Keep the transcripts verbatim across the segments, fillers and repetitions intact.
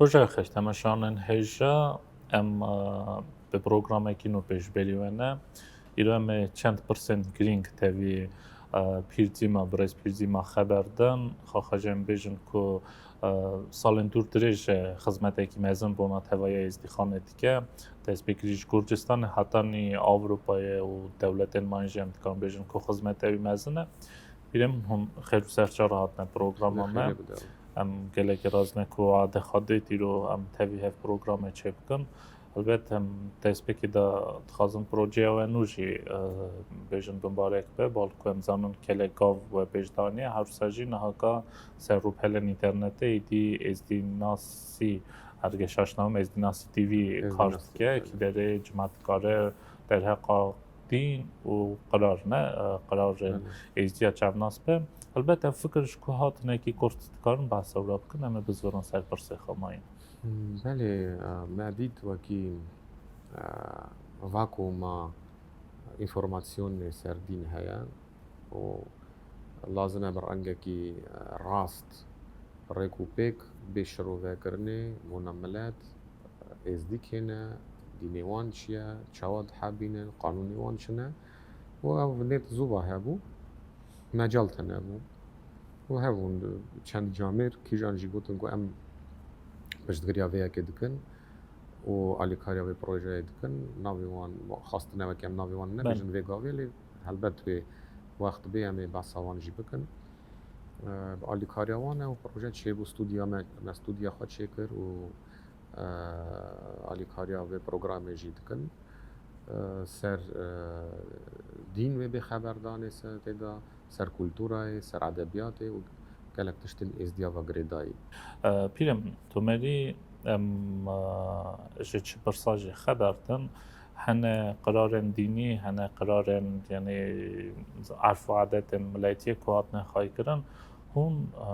Roja xweş, temaşevanên hêja, em, e, bi programekî nû pêşberî we ne. Îro em ê çend pirsên girîng tevî, e, pîrdîma, birêz pîrdîma xeber din. Xaxa jî em bêjin ku, e, salên dûr dirêj e xizmetekî mezin bona tevaya Êzdîxanê dike. Destpêkirî ji Gurcistanê hetanî Ewropayê û dewletên me jî em dikarin bêjin ku xizmeta wî mezin e. Pîrê min hûn xêr û serçe re hatine programa me. Em gelekî razî ne ku wade xwe dêt îro em tevî hev programê çêbikin. Helbet em destpêkê de dixwazin projeya we nû jî, e, bêjin bimbarek be. Bal ku em zanin gelek gav we pêş daniye. Her wisa jî nihaka ser rûpelên înternetê êdî Êzdî Nasî, her ge şaş nabim, Êzdî Nasî T V kar dike, ki derê cimat dikare derheqa dîn û qirar ne, e, qirarên Êzdiya çavnas be. Helbet ev fikir ji ku hat hinekî kurt dikarin behsa wira bikin, em ê bizivirin ser pirsê xwe mayîn. Belê, e, me dît wekî, e, vakuuma înformasyonê ser dîn heye û lazim e bi rengekî, e, rast rêk û pêk bê şirovekirinê bona milet, Êzdîkê ne, dînê wan çi ye, çawa dihebînin, qanûnê wan çi ne. Û ev nêt zû va hebû, mecal tune bû. Û hebûn çend camêr kîjan jî gotin ku em piştgiriya vê yekê dikin û alîkariya vê projeyê dikin. Navê wan xwestine wekî em navê wan nebêjin vê gavê, lê helbet wê wext bê em ê behsa wan jî bikin. E, bi alîkariya wan e û proje çêbû, stûdya me, me stûdya xwe çêkir û, e, alîkariya vê programê jî dikin. E, ser, e, dîn wê bê xeberdanê se tê de, ser kulturayê, ser edebiyatê û gelek tiştên êzdiya ve girêdayî. E, Pîrê min, tomerî em, e, ji çi pirsa jî xeber din, hene qirarên dînî, hene qirarên, yanî, erf û adetên miletiyê ku hatine xwaykirin, hûn, e,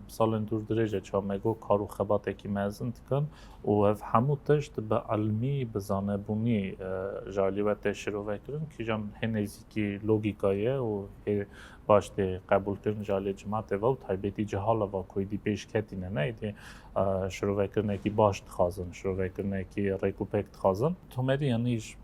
salên dûr dirêj e, çawa me got, kar û xebatekî mezin dikin û ev hemû tişt bi ilmî, bi zanebûnî, e, ji alî we tê şirovekirin, kîjan hê nêzîkî logîka ye û hê baş tê qebûlkirin ji alî cimatê ve û taybetî cihal e va ku êdî pêş ketîne, ne, êdî, e, şirovekirinekî baş dixwazin, şirovekirinekî rêk û pêk dixwazin. Tomerî, yanî, ji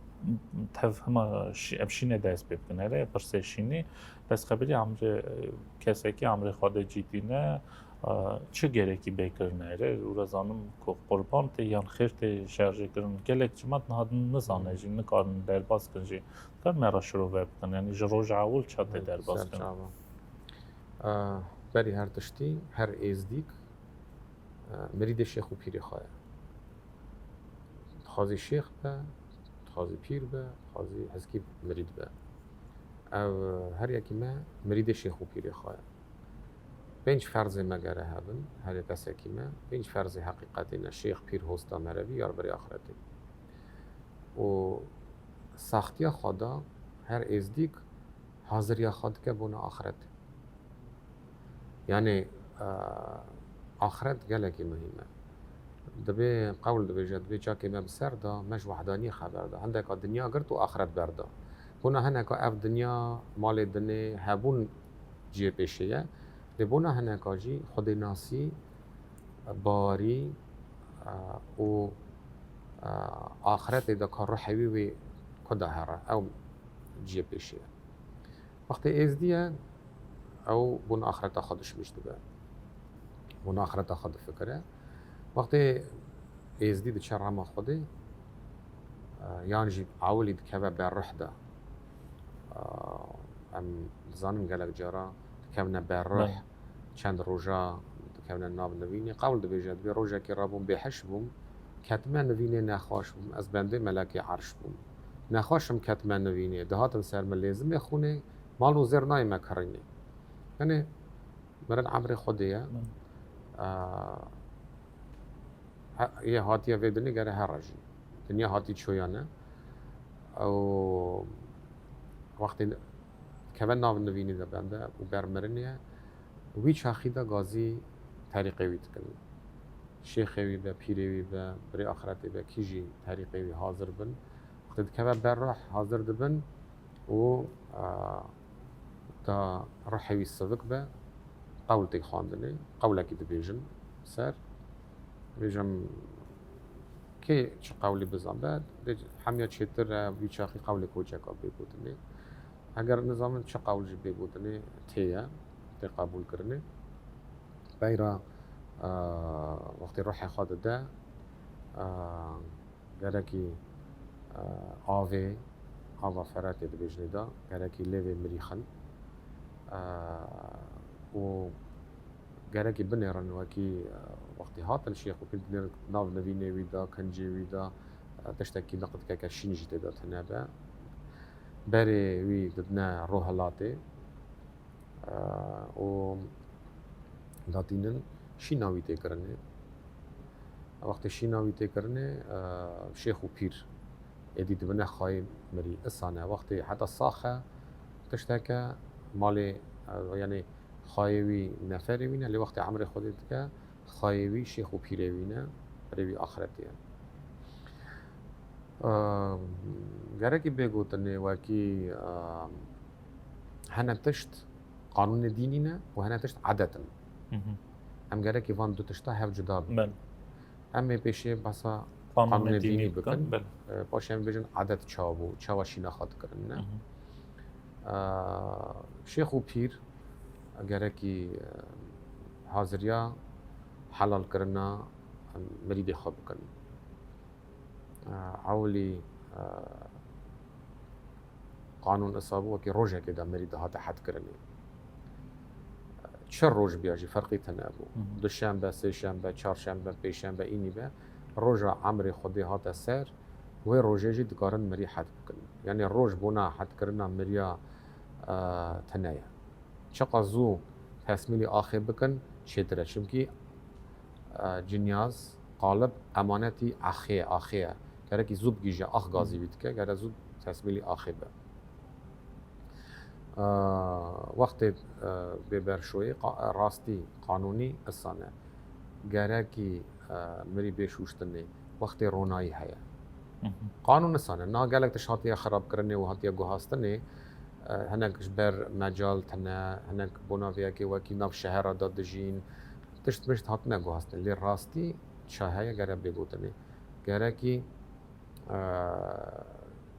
tev hema şî-, em şînê dest pê bikin. Erê, pirsê şînî, destxebirî emrê, e, kesekî emrê Xwedê cî tîne, e, çi gerekî bê kirine? Erê, û re zanim ku qurban tê yan xêr tê şerjê kirin. Gelek cimat niha nizane jî, nikarin derbas kin jî. Dikar me re şirove bikin, yanî ji roja ewil ça tê derbas kirin? E, berî her tiştî, her êzdîk, e, mirîdê şêx û pîrê xwe ye. Dixwazî şêx be, dixwazî pîr be, dixwazî hezkî mirîd be. Ev, e, her yekî me mirîdê şêx û pîrê xwe ye. Pênc ferzê me gere hebin, her yek kesekî me. Pênc ferzê heqîqetî ne, şêx, pîr, hosta, merevî, yar birê axretê. Û saxtiya xwe da her êzdîk haziriya xwe dike bona axretê. Yanî, e, axiret gelekî muhîm e. Dibê qewl dibêje, dibê çakê me bi ser da, me ji wehdaniyê xeber da. Hindeka dinya girt û axiret berda. Bona hineka ev dinya, malê dinê, hebûn cihê pêşê ye. Lê bona hineka jî xwedênasî, bawerî, e, û, e, axiretê de ka ruhê wî wê ku de here, ew cihê pêşê ye. Wextê êzdî ye, ew bona axireta xwe dişmîş dibe. Bona axireta xwe difikire. Wextê êzdî diçe rema Xwedê, e, yan jî ewilî dikeve ber ruh de. E, em dizanin gelek cara dikevine ber ruh, çend roja dikevine nav nivînê. Qewl dibêje, dibê rojekê rabûm bêhiş bûm, ketime nivînê nexweş bûm, ez bendê melekê erş bûm. Nexweşim ketime nivînê, dihatin ser min lêzimê xûnê, mal û zêr nayê me kirînê. Yanî mirin emrê Xwedê ye. Aa, he-, yê hatiye vê dinê gere here jî. Dinya hatî çoya ne. Ew wextê keve nav nivînê de bende û ber mirinê ye. Wî çaxî de gazî terîqê wî dikin. Şêxê wî be, pîrê wî be, birê axretê be, kî jî terîqê wî hazir bin. Wextê dikeve ber ruh, hazir dibin û, a, da ruhê wî sivik be, qewl tê xwendinê, qewlekî dibêjin ser. Bêjim, kê çi qewlî bizanbe, dê hemiya çêtir e, wî çaxî qewlê koçeka bê gotinê. Eger nizanin çi qewl jî bê gotinê tê ye, tê qebûl kirinê. Peyra, e, wextê ruhê xwe dide, e, gerekî, e, avê, ava Feratê dibêjinê de, gerekî lêvê mirî xin. E, û gerekî binêrin wekî, e, wextî hatin şêx û pîr dinêrin nav nivînê wî de, kincê wî de, e, tiştekî niqidkeke şîn jî tê de tune be. Berê wî didine rohilatê, e, û datînin şîna wî tê kirinê. Wextê şîna wî tê kirinê, e, şêx û pîr êdî dibine xayê mirî. Isan e, wextê heta sax e, tişteke malê, e, yanî xayê wî neferê wî ne, lê wextê emrê Xwedê dike, xayê wî şêx û pîrê wî ne, birê wî axretê ye. E, gerekî bê gotinê wekî, e, hene tişt qanûnê dînî ne û hene tişt edet in. Hı hı. Em gerekî van du tişta hev cuda bikin. Belê. Em ê pêşê behsa qanûnê dînî bikin. Belê. E, paşê em bêjin edet çawa bû, çawa şîna xwe dikirin, ne? Hı hı. E, şêx û pîr gerekî, e, haziriya helalkirina mirîdê xwe bikin. E, ewilî, e, qanûn isa bû, wekî rojekê de mirî dihate hedkirinê. Çi roj biya jî ferqî tune bû. Hı hı. Duşembe, sêşembe, çarşembe, pêşembe, înî be, roja emrê Xwedê hate ser, wê rojê jî dikarin mirî hed bikin. Yanî roj bona hedkirina miriya, e, tune ye. Çiqas zû tesmîlî axê bikin, çêtir e. Çimkî, e, cinyaz, qalib, emanetî axê, axê ye. Gerekî zû bigihîje, ax gazî wî dike, gere zû tesmîlî axê be. E, wextê, e, bê berşoyê, qa-, rastî, qanûnî isan e. Gerekî, e, mirî bê şûştinê, wextê ronayî heye. Hı hı. Qanûn nisan e. Niha gelek tişt hatiye xirabkirinê û hatiye guhastinê, e, hinek ji ber mecal tine, hinek bona vê yekê wekî nav şehera de dijîn, tişt mişt hatine guhastinê. Lê rastî ça heye gere bê gotinê. Gerekî, e,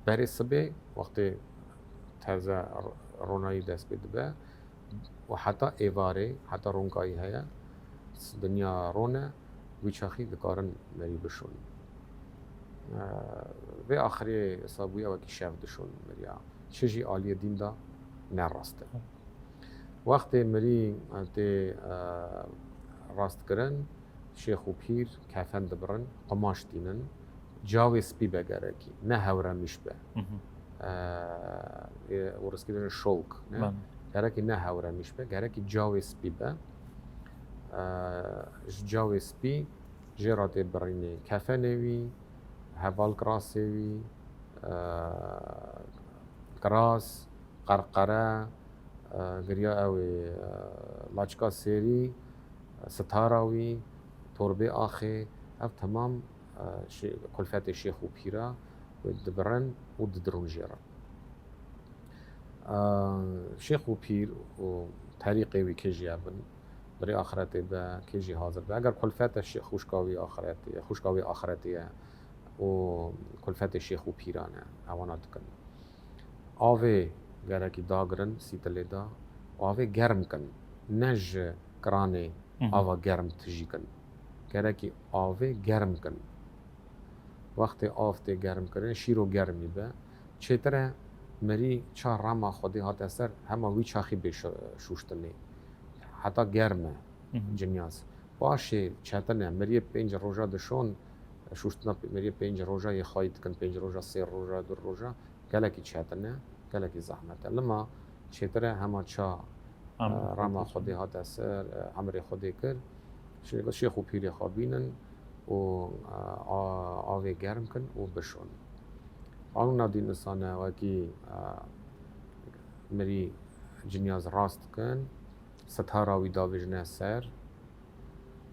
berê sibê, wextê teze ronayî dest pê dibe, û heta êvarê, heta ronkayî heye, dinya rone, wî çaxî dikarin merî bişon. Vê axirê hesabûye wekî şev dişon meriya. Çi jî aliyê dîn de ne rast e. Wextê mirî tê, e, rastkirin, şêx û pîr kefen dibirin, qumaş tînin, cawê spî be gerekî, ne hewremîş be. Hı hı. E, ê, û riskî dibin şolk, ne? Belê. Gerekî ne hewremîş be, gerekî cawê spî be. E, ji cawê spî jê re tê birînê kefenê wî, heval kirasê wî, e, kiras, qerqere, e, giriya ew ê, e, laçika sêrî, e, sitara wî, torbê axê, ev temam, e, şê-, kulfetê şêx û pîra wê dibirin û didirûn jê re. E, şêx û pîr û terîqê wî kê jî hebin, birê axretê be, kê jî hazir be. Eger kulfete şê-, xwişka wî axretê ye, xwişka wî axretê ye û kulfetê şêx û pîran e, ewana dikin. Avê gerekî dagirin sîtilê de, avê germ kin. Ne ji kiranê Hı hı. ava germ tijî kin. Gerekî avê germ kin. Wextê av tê germkirinê, şîro germî be. Çêtir e mirî ça rema Xwedê hate ser, hema wî çaxî bê şu-, şûştinê. Heta germ e Hı hı. cinyaz. Paşê çetin e, miriyê pênc roja dişon, şûştina pê-, miriyê pênc roja yê xayî dikin, pênc roja, sê roja, du roja, gelekî çetin e, gelekî zehmet e. Lima çêtir e hema ça, Em, e, rema Xwedê hate ser, e, emrê Xwedê kir. Şê-, şêx û pîrê xwe bînin û, e, a-, avê germ kin û bişon. Qanûna dîn nisan e wekî, e, mirî cinyaz rast kin, sitara wî davêjine ser,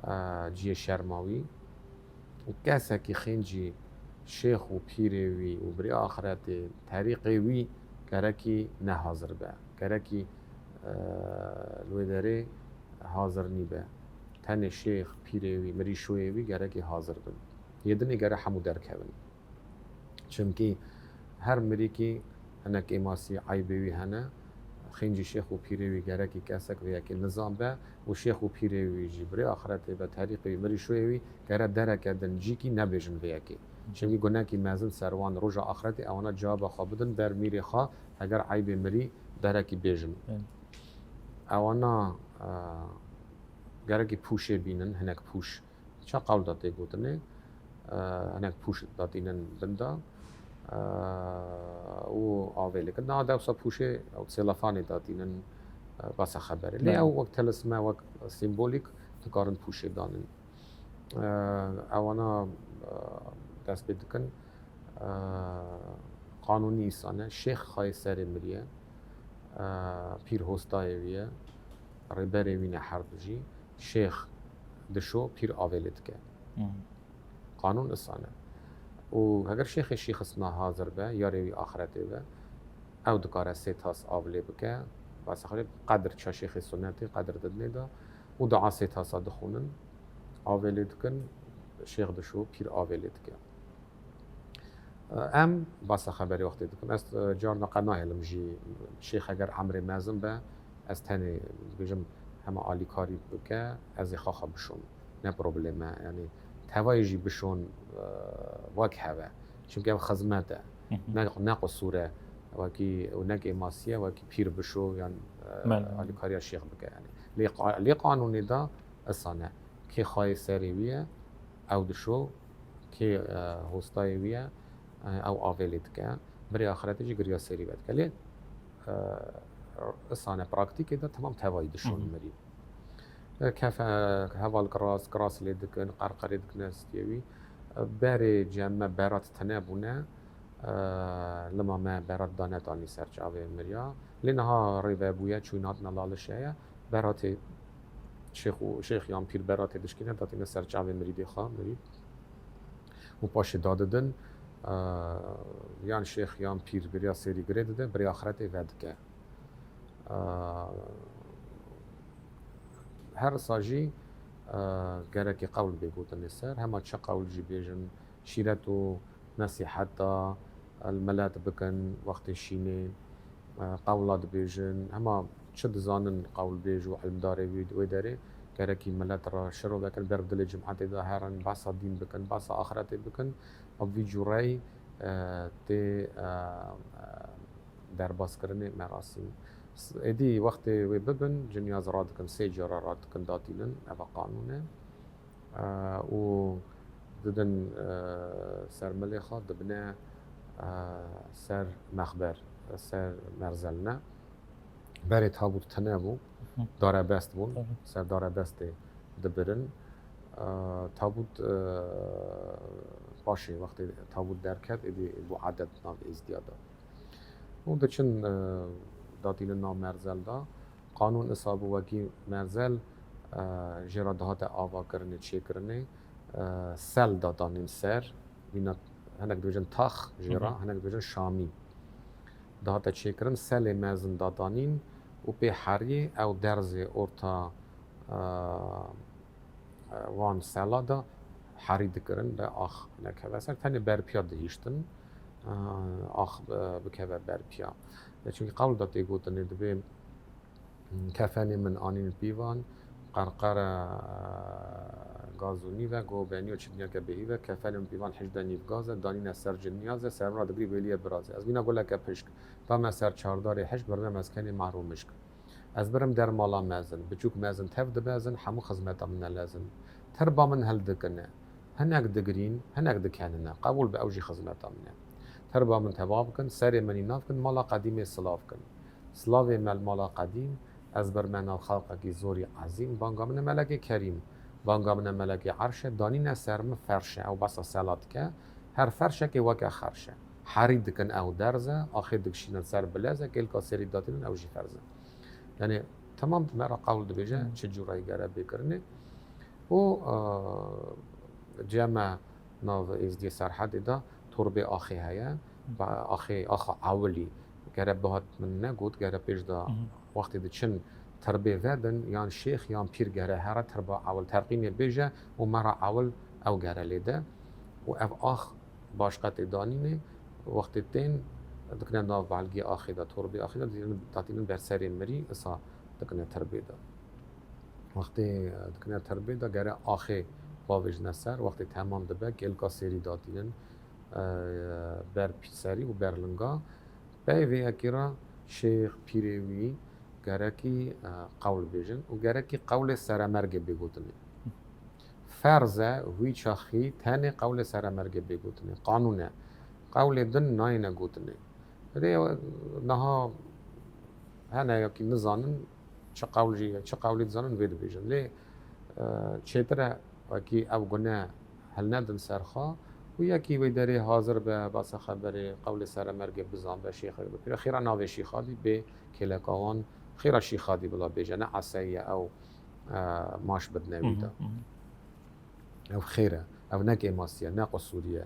e, cihê şerma wî. Û kesekî xêncî şêx û pîrê wî û birê axretê terîqê wî gerekî nehazir be. Gerekî, e, li wê derê hazir nîbe. tenê şêx, pîrê wî, mirîşoyê wî gerekî hazir bin. Yê dinê gere hemû derkevin. Çimkî her mirîkî hinek kêmasî, eybê wî hene. Xêncî şêx û pîrê wî gerekî kesek vê yekê nizam be û şêx û pîrê wî jî birê axretê be, terîqê wî, mirîşoyê wî gere dereke din cîkî nebêjin vê yekê. Çimkî gunekî mezin ser wan roja axretê ewana cewaba xwe bidin ber mîrê xwe, heger eybê mirî derekî bêjin. Belê. Ewana, e, gerekî pûşê bînin, hinek pûş. Ça qewl da tê gotinê, e, hinek pûş datînin bin da, e, û avêlê kin. Na dewsa pûşê ew sêlefanê datînin, e, basa xeberê. Lê Belê. Ew wek telisme, wek sîmbolîk dikarin pûşê danin. E, ewana, e, dest pê dikin, e, qanûnî îsane. Şêx xayê serê miriye, e, pîr hostayê wî ye, rêberê wî ne her du jî. Şêx dişo, pîr avêlê dike. Hı. Qanûn îsane. Û heger şêxê şîxisna hazir be, yarê wî axretê be, ew dikare sê tas av lê bike. Basa xwe qedir ça şêxê sunetê qedir didinê de û dua sê tasa dixwînin, avêlê dikin, şêx dişo, pîr avêlê dike. Em basa xeberê wextê dikim. Ez, e, carna qe nahêlim jî şêx heger emrê mezin be, ez tenê dibêjim hema alîkarî bike, ez ê xaxa bişom. Ne probleme, yanî tevayê jî bişon, e, wek hev e. Çimkî ev xizmet e. Hı hı. Ne, ne qisûr e, wekî, û ne kêmasî ye, wekî pîr bişo yan, e, Belê. Alîkariya şêx bike yanî. Lê qa-, lê qanûnê de îsane. Kê xayê serê wî ye, ew dişo, kê, e, hostayê wî ye, e, ew avêlê dike. Birê axretê jî giriya serî vedike. Lê, e, îsane praktîkê de temam tevayî dişon Hı hı. mirî. E, kefe, heval kiras, kiras lê dikin, qerqerê dikin stiyê wî. E, berê cem me berat tine bûne. E, lima me berat dane tanî ser çavê miriya. Lê niha rê vebûye, çûyîn hatine lalişeye. Beratê şêx û, şêx yan pîr beratê dişkîne, datîne ser çavê mirîdê xwe, mirîd. Û paşê dadidin, e, yan şêx yan pîr biriya serî girê dide, birê axretê vedike. E, her sa jî, e, gerekê qewl bê gotinê ser, hema çi qewl jî bêjin, şîret û nesîheta, e, li milet bikin, wextê şînê, e, qewla dibêjin, hema çi dizanin qewlbêj û ilmdarê wî, wê derê, gerekî milet re şiro vekin, ber bi dilê cimetê de herin, behsa dîn bikin, behsa axretê bikin, bi vî cûreyî, e, tê, e, e, derbazkirinê merasîm. S-, êdî wextê wê bibin, ciniyaz radikin, sê cara radikin, datînin, eva qanûn e. E, û didin, e, ser milê xwe, dibine, e, ser mexber, ser merzelne. Berê tabût tine bû, Hı. darebest bûn, Tabii. ser darebestê dibirin. E, tabût, e, paşê wextê tabût derket, êdî bû edet nav êzdiya de. Û diçin, e, datînin nav merzel de. Qanûn isa bû wekî merzel, e, jê re dihate avakirinê, çêkirinê, e, sel dadanîn ser, vîna hinek dibêjin tax jê re, Hı hı. hinek dibêjin şamî. Dihate çêkirin, selê mezin dadanîn û pê heriyê ew derzê orta, e, e, wan sela de herî dikirin, de ax nekeve ser, tenê berpiya dihiştin, e, ax, e, bikeve berpiya. E, çimkî qewl de tê gotinê dibê, Kefenê min anîn pîvan, qerqere, e, gaz û nîv e, go beniyo çi dinyake bêhîv e, kefenê min pîvan hejde nîv gaz e, danîne ser ciniyaz e, ser min re digrî wêliye biraz e. Ez bîna guleke pişk, dame ser çardarê hişk, birine meskenê mahr û mişk. Ez birim der mala mezin, biçûk mezin tev dibezin, hemû xizmeta min e lezin. Tirba min hildikine, hinek digrîn, hinek dikenine, qebûl be ew jî xizmeta min e. Tirba min teva bikin, serê min înav kin, mala qedîmê silav kin. Silavê me li mala qedîm, ez birme nav xelqekî zorî ezîm, banga min e melekê kerîm, banga min e melekê erş e, danîne ser min ferş e, ew behsa sela dike, her ferşekê weke xerş e. Herî dikin ew derz e, axê dikişînin ser bilez e, kêlka serî datînin ew jî ferz e. Yanî temam me re qewl dibêje, Hmm. çi cûreyî gere bê kirinê. Û, e, cem me nav êzdiyê Serhedê de torbê axê heye. Ba-, axê, axa ewilî gere bihat min negot, gere pêş de Hı hı. wextê diçin tirbê vedin, yan şêx yan pîr gere here tirba ewil terqînê bêje û mera ewil ew gere lê de û ev ax başqe tê danînê, wextê tên dikine nav belgê axê de, torbê axê de, dînin, datînin ber serê mirî, isa dikine tirbê de. Wextê dikine tirbê de gere axê bavêjine ser, wextê temam dibe, kêlka sêrî datînin, e, ber pîserî û ber linga. Pey vê yekê re şêx, pîrê wî gerekî, e, qewl bêjin û gerekî qewlê seremergê bê gotinê. Ferz e, wî çaxî tenê qewlê seremergê bê gotinê. Qanûn e. Qewlê din nayêne gotinê. Rê niha hene ya kî nizanin, çi qewl jî ye, çi qewlî dizanin vê dibêjin. Lê, e, çêtir e, wekî ev gune hilnedin ser xwe û yekî wê derê hazir be, basa xeberê, qewlê seremergê bizan be, şêxê be, pîre xêra navê şîxadî bê kêleka wan, xêra şîxadî bila bêje, ne eseyî ye ew, e, maş bidine wî de. Hı hı, hı hı. Ew xêr e, ew ne kêmasî ye, ne qisûrî ye.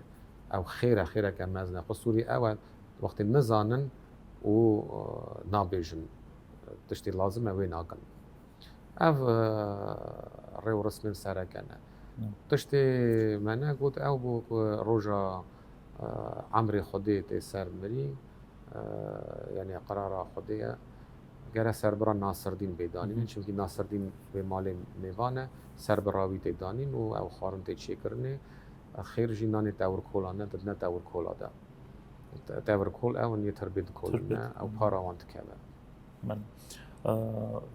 Ew xêr e, xêreke mezin e. Qisûrî ew e, wextê nizanin û, e, nabêjin, tiştê lazim e wê nakin. Ev, e, rê û rismên sereke ne. Hı. Tiştê me negot ew bû ku roja, e, emrê Xwedê tê ser mirî, e, yanî qirara Xwedê ye. Gere serbira Nasirdîn bê danîn, Hı hı. çimkî Nasirdîn wê malê mêvan e, serbira wî tê danîn û ew xwarin tê çêkirinê. Xêr jî nanê tewirkolan e, didine tewirkola de. Te-, tewirkol ew in yê tirbê dikolîne, Tirbê ew dikolîne. para wan dikeve. Belê. E,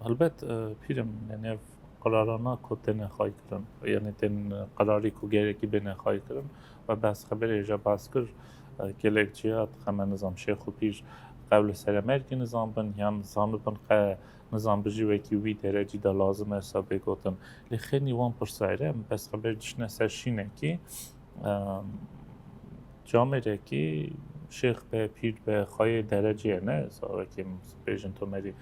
helbet, e, pîrim, yanî ev qirarana ku têne xway kirin, yanî tên qirarî ku gerekî bêne xway kirin, we behs xeberê jî behs kir, e, gelek ciya dixeme nizam şêx û pîr qewlê seremergê nizam bin, yan zanibin qe nizam bijî wekî wî derecî de lazim e sa bê gotin. Lê xênî wan pirsa ere, em behs xeber dişine ser şînekî, e, camêrekî şêx be, pîr be, xwayê derecê ye, ne? Sa wekî em bêjin tomerî.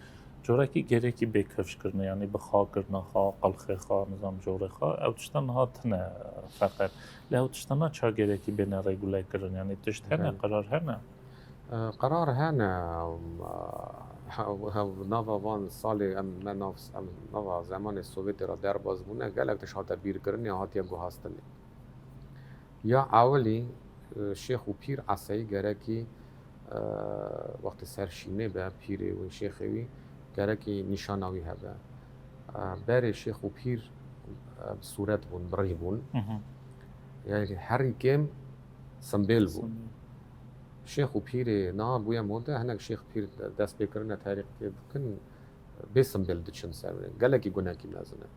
Corekî gerekî bê kifş kirine, yanî bi xa kirina xa, qelxê xa, nizam corê xa, ew tişta niha tine feqet. Lê ew tiştana ça gerekî bêne regule kirin, yanî tişt hene, Belê. qerar hene? E, qerar hene, e, hev, hev nava van salê em me nav, em nava zemanê Sovyetê re derbas bûne, gelek tişt hate bîrkirinê, hatiye guhastinê. Ya ewilî, e, şêx û pîr eseyî gerekî, e, wextê ser şînê be, pîrê wî, şêxê wî, gerekî nîşana wî hebe. E, berê şêx û pîr, e, bi sûret bûn, bi rî bûn. Hı hı. Yanî herî kêm simbêl bû. Simbêl. Şêx û pîrê niha bûye mode, hinek şêx pîr dest pê kirine terîqê dikin, bê simbêl diçin ser wê. Gelekî gunekî mezin e.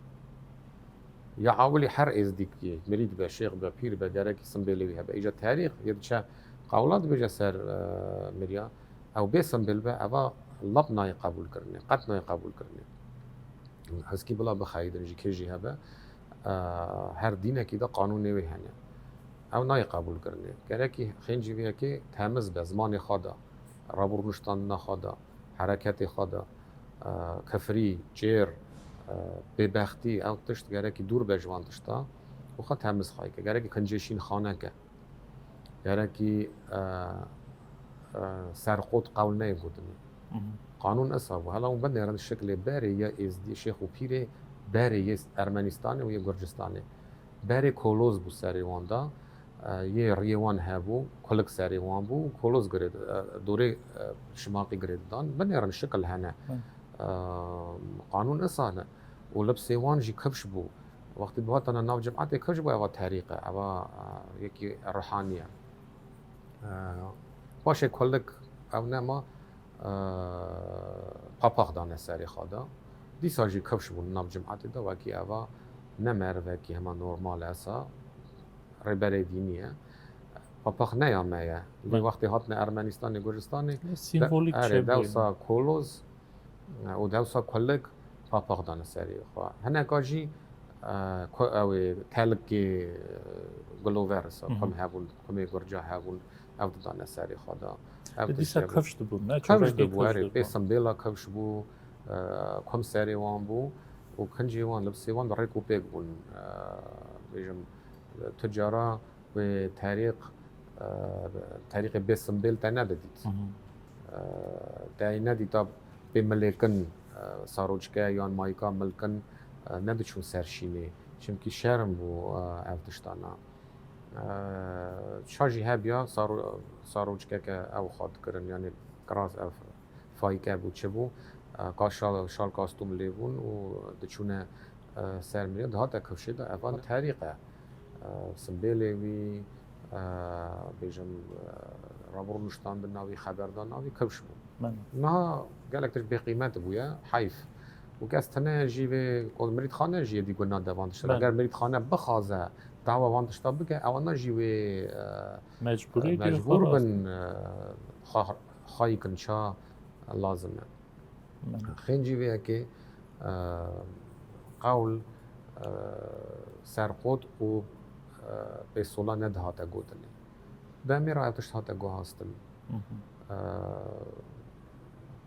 Ya ewilî her êzdîkî, mirîd be, şêx be, pîr be, gerekî simbêlê wî hebe. Îca terîq yê diçe qewla dibêje ser, e, mirya. Ew bê simbêl be, eva lap nayê qebûl kirinê, qet nayê qebûl kirinê. Hizkî bila bixeyidin jî, kê jî hebe, e, her dînekî de qanûnê wê hene. Ew nayê qebûl kirinê. Gerekî xêncî vê yekê temiz be, zimanê xwe de, rabûrûniştandina xwe de, hereketê xwe de, e, kifrî, çêr, e, bêbextî, ew tişt gerekî dûr be ji van tişta û xwe temiz xwey ke. Gerekî kincê şîn xane ke. Gerekî, e, e, serqot qewl neyê gotinê. Hı hı. Qanûn esa bû. Hela hûn binêrin şiklê berê ya êzdî, şêx û pîrê berê yê Ermenistanê û yê Gurcistanê. Berê koloz bû serê wan da. E, yê riyê wan hebû, kulik serê wan bû, koloz girê, e, dorê, e, şimaqî girê didan. Binêrin şikil hene. Hı. E, qanûn esa ne. Û libsê wan jî kifş bû. Wextê bi hatana nav cimatê kifş bû, eva terîq e, eva, e, yekî ruhanî ye. E, paşê kulik ew nema, e, papax dane serê xwe de. Dîsa jî kifş bûn nav cimatê de, wekî eva ne merivekî hema normal e sa, rêberê dînî ye. Papax ne ya me ye. Lê Belê. wextê hatine Ermenistanê, Gurcistanê, Lê de-, sîmvolîk erê, çêbûye. dewsa koloz, e, û dewsa kulik papax dane serê xwe. Hineka jî, e, ku-, ew ê telikê, e, gulover sa, Hı hı. kum hebûn, kumê gurca hebûn, ew didane serê xwe de. Ev Lê dîsa tiştê bû. kifş dibûn, ne? Kifş Corekê dibû, kifş erê, dibûn. pê simbêla kifş bû, e, kum serê wan bû û kincê wan, libsê wan bi rêk û pêk bûn. E, bêjim, tu cara wê terîq, e, terîqê bê simbêl te nedidît. Hı hı. E, te yê nedîta bê milêkin, e, Saroçke yan mayika milkin, e, nediçûn ser şînê. Çimkî şerm bû, e, ev tiştana. E, ça jî hebiya saro-, saroçkeke ew xwe dikirin, yanî kiraz ev fayike bû, çi bû, e, ka şal, şal kastûm lê bûn û diçûne, e, ser mirê, dihate kifşê de eva terîq e. E, simbêlê wî, e, bêjim, e, rabûr nuştandina wî, xeberdana wî kifş bû. Niha gelek tişt bêqîmet bûye, heyf. Û kes tine jî vê, ku mirîdxane jî yê dî guna de van tişta. Eger mirîdxane bixwaze dawa van tişta bike, ewana jî wê, e, Mecbûrî e, dî mecbûr xwe bin, e, xwe, xwayî kin ça lazim e. Xêncî vê yekê, e, qewl, e, serqot û, e, pêsola nedihate gotinê. Demê re ev tişt hate guhastin. E,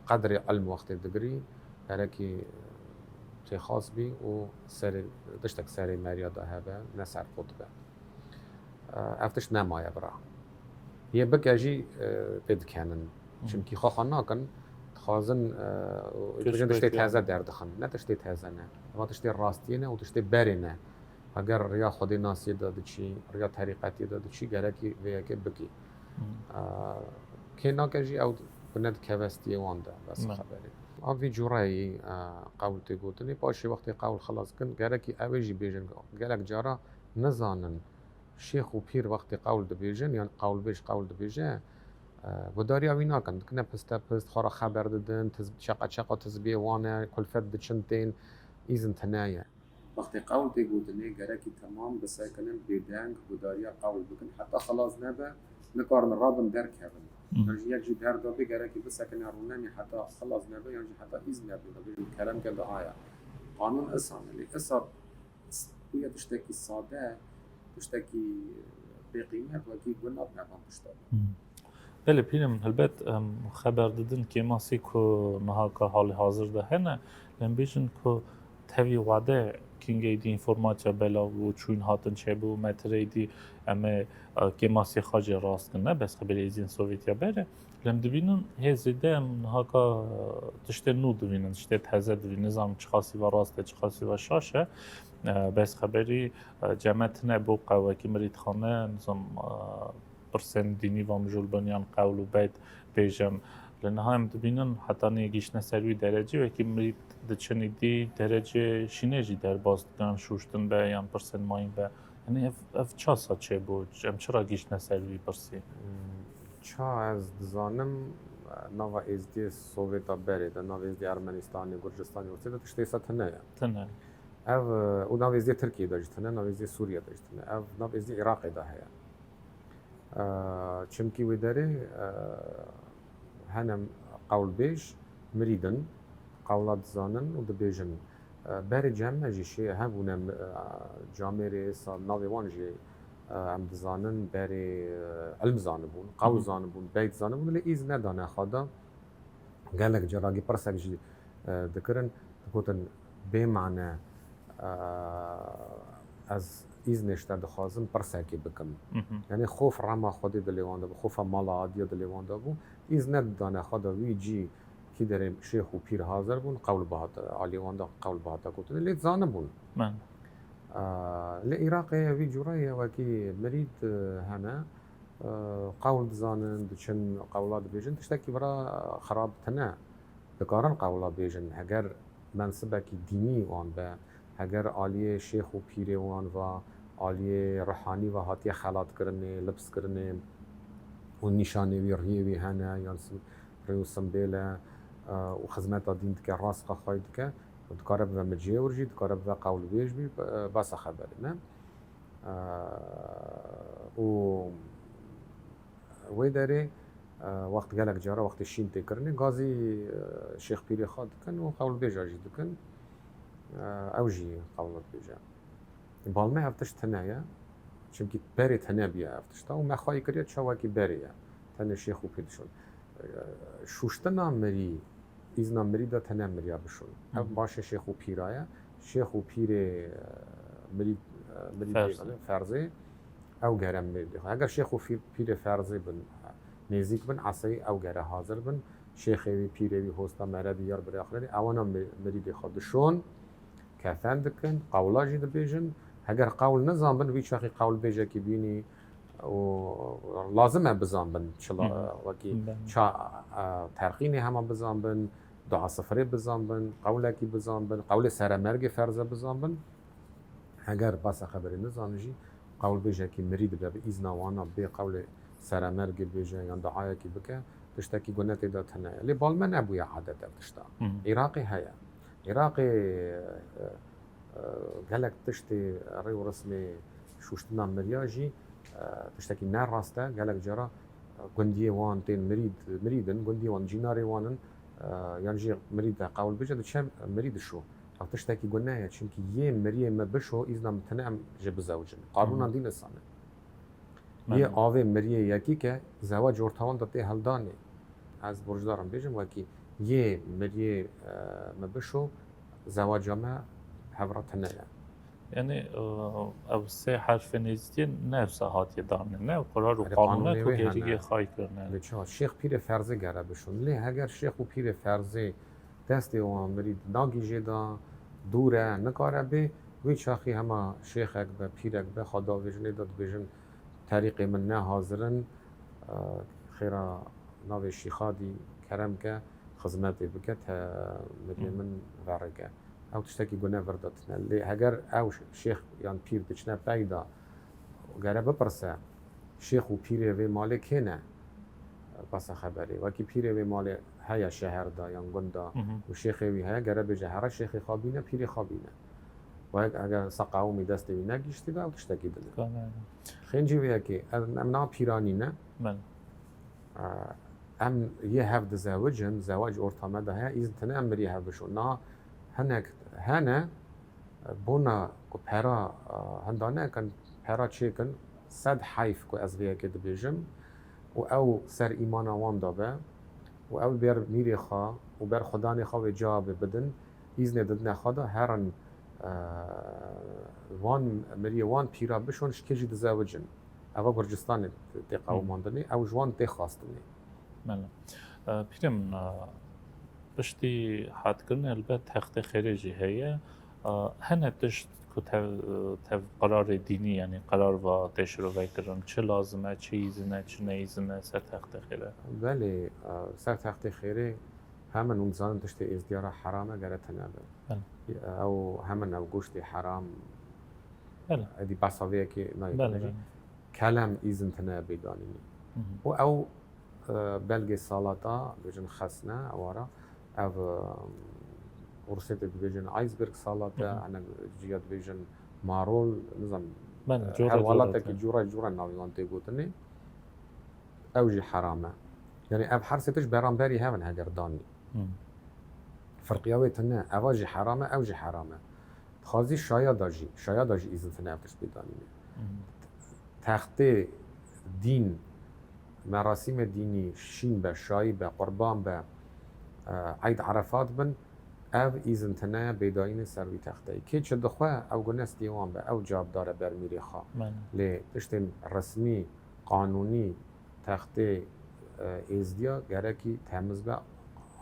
qedrê ilm wextê digirî, gerekî têxas bî û serê, tiştek serê meriya de hebe, ne serqot be. E, ev tişt nemaye bira. Yê bike jî, e, pê dikenin. Çimkî xwe xwe nakin, dixwazin, e, û dibêjin tiştê teze derdixin. Ne tiştê teze ne. Eva tiştê rastiyê ne û tiştê berê ne. Heger riya Xwedê nasiyê de diçî, riya terîqetiyê de diçî, gerekî vê yekê bikî. E, kê nake jî ew bi nedikeve stiyê wan de, bes xeberê. A vî cûreyî, e, qewl tê gotinê, paşê wextê qewl xilas kin, gerekî ew ê jî bêjin, gelek cara nizanin. Şêx û pîr wextê qewl dibêjin, yan qewlbêj qewl dibêje, e, gudariya wî nakin. Dikine piste pist, xwe re xeber didin, tiz-, çeqa çeqa tizbiyê wan e, kulfet diçin tên, îzin tine ye. Wextê qewl tê gotinê, gerekî temam bisekinin, bêdeng gudariya qewl bikin. Heta xilas nebe, nikarin rabin derkevin. Yan jî yek jî derda bê, gerekî bisekine rûnemî heta xilas nebe, yan jî heta îzn nebe. Dibêjin kerem ke daha ye. Qanûn isan e. Lê isa bûye tiştekî sade, tiştekî bêqîmet, wekî guna nevan tişta. Belê pîrim, helbet, em, xeber didin kêmasî ku niha ka halê hazir de hene, lê em bêjin ku tevî wade kîngeyî dî înformasiya belav bû, çûyîn hatin çêbû, metireyî dî em ê, e, kêmasî xwe jê rast kin, ne bes xeberê êzîn Sovyetiya berê. Lê em dibînin hê zêde em niha ka tiştê nû dibînin, tiştê teze dibînin, nizanim çiqasî ve rast e, çiqasî ve şaş e. E, bes xeberî, e, ceme tine bo qewekî mirîdxane, nizam, e, pirsên dînî ve mijûl bin yan qewl û beyt bêjin. Lê niha em dibînin heta nê gihîştine ser wî derecê, wekî mirîd diçin îdî derecê şînê jî derbas dikin, şûştin be yan pirsên mayîn be. Yanî ev, ev çasa çêbû? Em çira gihîştine ser vî pirsî? Hmm, ça ez dizanim, nava êzdiyê Sovêta berê de, nava êzdiyê Ermenistanê, Gurcistanê, Rûsiyê de tiştê sa tune ye. Tune. Ev, û nava êzdiyê Tirkiyê de jî tune, nava êzdiyê Sûriye de jî tune. Ev nava êzdiyê Iraqê de heye. E, çimkî wê derê, e, hene qewlbêj, mirîd in, qewla dizanin û dibêjin. E, berê cem me jî şê hebûne, e, camêrê sa navê wan jî, e, em dizanin, berê, e, ilm zanibûn, qewl zanibûn, beyt zanibûn, lê îz nedane xwe de. Gelek caragî pirsek jî, e, dikirin, digotin, bê mane, e, ez îznê ji te dixwazim pirsekê bikim. Yanî xof rema Xwedê dilê wan de bû, xofa mala adiya dilê wan de bû. Îz nedidane xwe de wî cî kî derê şêx û pîr hazir bûn, qewl bihate, aliyê wan de qewl bihate gotin. Lê zanibûn. E, lê Iraqê vî cûre ye, wekî mirîd, e, hene. Qewl dizanin, diçin qewla dibêjin, tiştekî vira xirab tine. Dikarin qewla bêjin, heger mensibekî dînî wan be, heger aliyê şêx û pîrê wan ve, aliyê ruhanî ve hatiye xelatkirinê, lipskirinê û nîşanê wî, riyê wî hene, yan sim-, rê û simbêl e, e, û xizmeta dîn dike, rast xwe xwey dike, dikare bibe micêwir jî, dikare bibe qewlbêj bî, e, besa xeberê me. E, û wê derê, e, wext gelek cara wextê şîn tê kirinê, gazî, e, şêx pîrê xwe dikin û qewlbêja jî dikin. E, ew jî qewla dibêje. Bal me ev tişt tine ye, çimkî berê tine bûye ev tişta û me xwayî kiriye çawekî berê ye. Tenê şêx û pîr dişon. E, şûştina mirî, îzna mirî de tene miriya bişon. Ev başê şêx û pîra ye. Şêx û pîrê, e, mirî, e, mirî ferzê. Ferzê, ew gere mirîdê xwe. Heger şêx û fî-, pîrê ferzê bin, nêzîk bin, eseyî ew gere hazir bin. Şêxê wî, pîrê wî, hosta, meredî, yar birê axirê, ewana mi-, mirîdê xwe dişon, kefen dikin, qewla jî dibêjin. Heger qewl nizanbin, wî çaxî qewlbêjekî bînî û lazim e bizanbin çila, Hı hı. wekî Belê. ça, e, terqînê hema bizanbin, dua sifirê bizanbin, qewlekî bizanbin, qewlê seremergê ferze bizanbin. Heger basa xeberê nizanî jî, qewlbêjekî mirî dibe bi îzna wana bê qewlê seremergê bêje yan duayekî bike, tiştekî gune tê de tune ye. Lê bal me nebûye adet ev tişta. Hı hı. Iraqê heye. Iraqê, e, e, gelek tiştê rê û rismê şûştina miriya jî, e, tiştekî ne rast e. Gelek cara, e, gundiyê wan tên mirîd, mirîd in, gundiyê wan cînarê wan in, e, yan jî mirîd de qewl bêje, diçe mirî dişo. Ev tiştekî gune ye, çimkî yê miriyê me bişo, îzna min tune em jê bizewicin. Qanûna Hı hı. dîn îslam e. Yê Belê. avê miriyê yekî ke zewec orta wan de tê hildanê. Ez borcdar im bêjim, wekî yê miriyê, e, me bişo, zewaca me hev re tune ye. Yani, e, ev sê herfên êzidiyê ne wisa hatiye danê, ne? Ew qerar û Erê, qanûne qanûnê ku wê gerî hene. yê xay kirine. Lê çawa? Şêx pîrê ferzê gere bişon. Lê heger şêx û pîrê ferzê destê wan mirîd nagîjê de, dûr e, nikare bê, wî çaxî hema şêxek be, pîrek be, xwe davêjinê de dibêjin, terîqê min ne hazir in, e, xêra navê şîxadî kerem ke, xizmetê bike, te miriyê Hı. min verike. Ew tiştekî gune vir de tune. Lê heger ew şêx yan pîr diçine pey de, gere bipirse, şêx û pîrê vê malê kê ne? Basa xeberê. Wekî pîrê vê malê heye şeher de yan gund de Hı hı. û şêxê wî heye, gere bêje here şêxê xwe bîne, pîrê xwe bîne. Wek eger seqawimî destê wî negihiştî be, ew tiştekî din e. Ka ne. Xêncî vê yekê, em, em na pîranî ne. Belê. Em yê hev dizewicin, zewec orta me de heye, îzin tine em mirî hev bişon. Niha hinek hene, bona ku pera, hinda nekin, pera çêkin, sed heyf ku ez vê yekê dibêjim û ew ser îmana wan de be û ew ber mîrê xwe û ber xudanê xwe wê cewabê bidin, îznê didine xwe de herin, e, wan miriyê wan pîra bişon, ji kê jî dizewicin. Eva Gurcistanê tê qewimandinê, ew ji wan tê xwastinê. Belê. E, pîrê min, e, piştî hadkirinê elbet textê xêrê jî heye. E, hene tişt ku tev, tev qerarê dînî, yanî qerar va tê şirovekirin, çi lazim e, çi îzin e, çi ne îzin e ser textê xêrê? Belê, e, ser textê xêrê hemin hûn dizanin tiştê êzdiya re heram e, gere tune be. Belê. Ew hemin ew goştê heram, Belê. Edî behsa vê yekê nayê Belê, belê. Kelem îzin tine bê danînê. Hı hı. Û ew, e, belgê salata, dibêjin xesne, ewara, ev, e, Rûsê tê dibêjin iceberg salate, Hı hı. hene ciya dibêjin marol, nizam, Belê, e, cora her cora welatekî tine. cûre cûre navê wan tê gotinê. Ew jî heram e. Yanî ev her sê tişt beramberî hev in heger danî. Hı. Firqiya wê tune, eva jî heram e, ew jî heram e. Dixwazî şaya da jî, şaya da jî îzin tine ev tişt bê danînê. Hı. Textê dîn, merasîmê dînî şîn be, şayî be, qurban be, e, eyd Erefat bin, ev îzin tine ye bêdayînê ser wî texteyê. Kê çi dixwe, ew gune stê wan be, ew cavdar e ber mîrê xwe. Belê. Lê tiştên resmî, qanûnî, textê, e, êzdiya gerekî temiz be,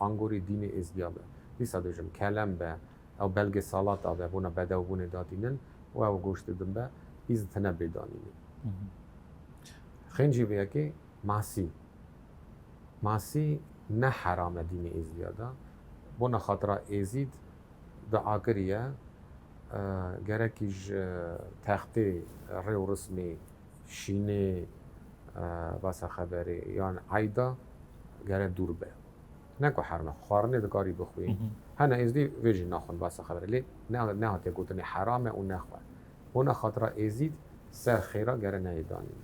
angorî dînê êzdiya be. Dîsa dibêjim, kelem be, ew belgê salata be, bona bedewbûnê datînin û ew goştê din be, îzin tine bê danînê. Hı hı. Xêncî vê yekê masî. Masî ne heram e dînê êzdiya de. Bona xatira êzîd dua kiriye, e, gerekî ji textê rê û rismê şînê, e, basa xeberê yan eyda gere dûr be. Ne ku herme, xwarinê dikarî bixwî. Hı hı. Hene êzdî vê jî naxwin basa xeberê. Lê ne, nehatiye gotinê heram e û nexwe. Bona xatira êzîd ser xêra gere neyê danîn.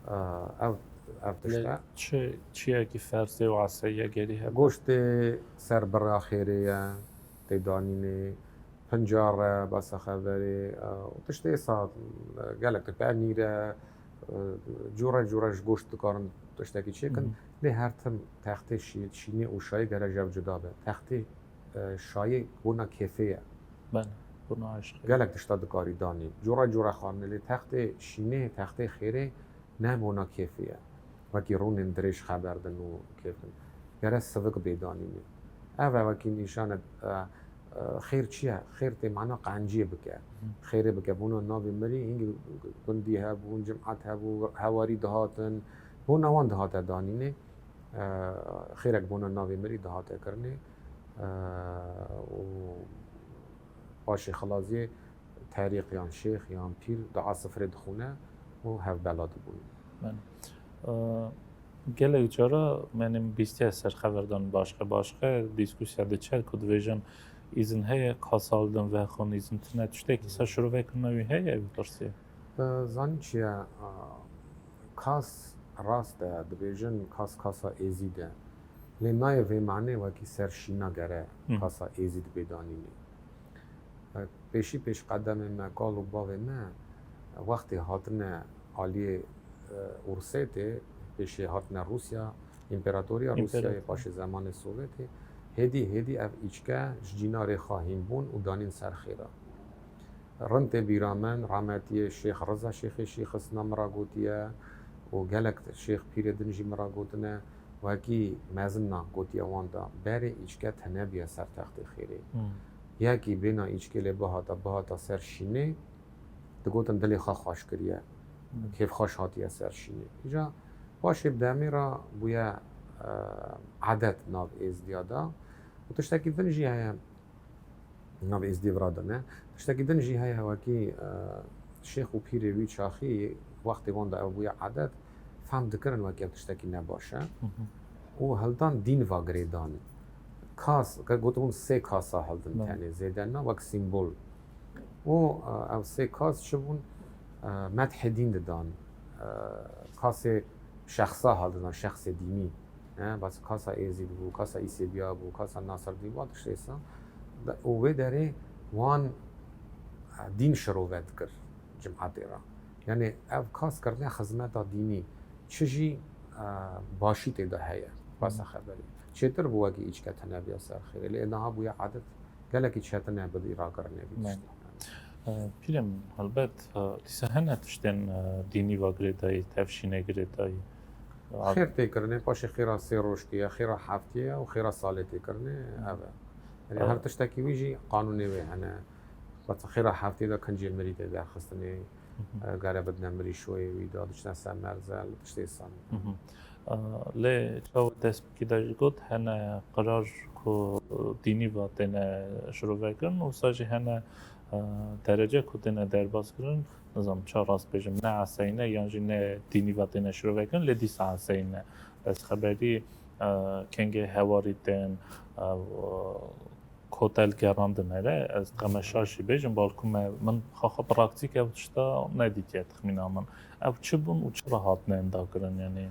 E, ev, ev tişt Lê e. çi, çiyekî ferzê û eseyî ye gerî hebe? Goştê ser bira xêrê ye, tê danînê. Pincar e, basa xeverê, e, û tiştê êsa, e, gelek tişt, penîr e, e, cûre cûre ji goşt dikarin tiştekî çêkin. Hı hı. Lê her tim textê şî-, şînê û şayê gere ji ev cuda be. Textê, e, şayê bona kêfê ye. Belê, bona eşqê. Gelek tişta dikarî danî. Cûre cûre xwarinê, lê textê şînê, textê xêrê ne bona kêfê ye. wekî rûnên dirêj xeber din û kêf din. Gere sivik bê danînê. Ev e wekî nîşane, e, e, xêr çi ye? Xêr tê mana qenciyê bike. Xêrê bike. Bona navê mirî hingî gundî hebûn, cimat hebû, hewarî dihatin. Bona wan dihate danînê. E, xêrek bona navê mirî dihate kirinê. E, û paşê xilaziyê terîq yan şêx yan pîr dua sifrê dixûne û hevbela dibûn. Belê. E, gelek cara, menim bîstiye ser xeverdan başqe başqe dîskusiya diçe ku dibêjin îzin heye, kas haldin vexwin, îzin tune, tiştekî ser şirovekirina wî heye, ew pirsî? E, zanî çi ye? E, kas rast e, dibêjin kas kasa êzîd e. Lê nayê vê manê wekî ser şîna gere Hı. kasa êzîd bê danînê. Pêşî pêş qedemê me, kal û bavê me, wextê hatine aliyê, e, Ursêtê, pêşê hatine Rûsya, împeratoriya Rûsyayê, Împerator. paşê zemanê Sovyetê, hêdî hêdî ev îçke ji cînarê xwe hîn bûn û danîn ser xêra. Rind tê bîra min, rahmetiyê Şêx Riza Şêxê Şîxisna min ra gotiye û gelek şêx pîrê din jî min ra gotine, wekî mezina gotiye wan da, berê îçke tene biye ser textê xêrê. Hmm. Yekî bêna îçkê lê bihata, bihata ser şînê, digotin dilê xwe xweş kiriye, Hmm. kêfxweş hatiye ser şînê. Îca paşê bi demê re bûye, e, edet nav êzdiya da. Û tiştekî din jî heye, nav êzdî vira de ne. Tiştekî din jî heye, wekî, e, şêx û pîrê wî çaxî, wextê wan de ew bûye edet, fehm dikirin wekî ev tiştekî nebaş e. Hı hı. Û hildan dîn va girêdan. Kas, ke gotibûn sê kasa hildin Belê. tenê, zêde na, wek sîmbol. Û, e, ev sê kas çi bûn? E, medhê dîn didan. E, kasê şexsa hildidan, şexsê dînî. Ne, bas kasa Êzîd bû, kasa Îsêbiya bû, kasa Nasirdîn bû, tiştê sa. Da-, û wê derê wan, e, dîn şirove dikir cimatê re. Yani ev kas kirine xizmeta dînî, çi jî, e, başî tê de heye, basa xeberî. Çêtir bû wekî îçke tune biya ser xêrê. Lê niha bûye edet, gelekî çetin e bidî rakirinê vî Ne. tiştê. E, pîrê min, helbet, e, dîsa hene tiştên, e, dînî va girêdayî, tevşînê girêdayî. Xêr tê kirinê, paşê xêra sê roj tê ye, xêra heftê ye û xêra salê tê kirinê, ev e. Yani Ev. her tiştekî wî jî qanûnê wê hene. Wexta xêra heftê de kincê mirî tê derxistinê, Hı hı. e, gere bidine mirî şoyê wî de, diçine ser merzel, tiştê san. Hı hı. E, lê çawa destpêkî de jî got, hene qirar ku dînî va têne şirove kirin, wisa jî hene, e, derece ku têne derbas kirin, nizam ça rast bêjim, ne eseyne yan jî ne dînî va têne şirove kirin, lê dîsa eseyne. Ez xeberî, e, kengê hewarî tên, e, kotel gerandine re, ez qemeşa jî bêjim, balkû me, min xaxa praktîk ew tişta nedîtiye texmîna min. Ew çi bûn û çi re hatine enda kirin, yanî?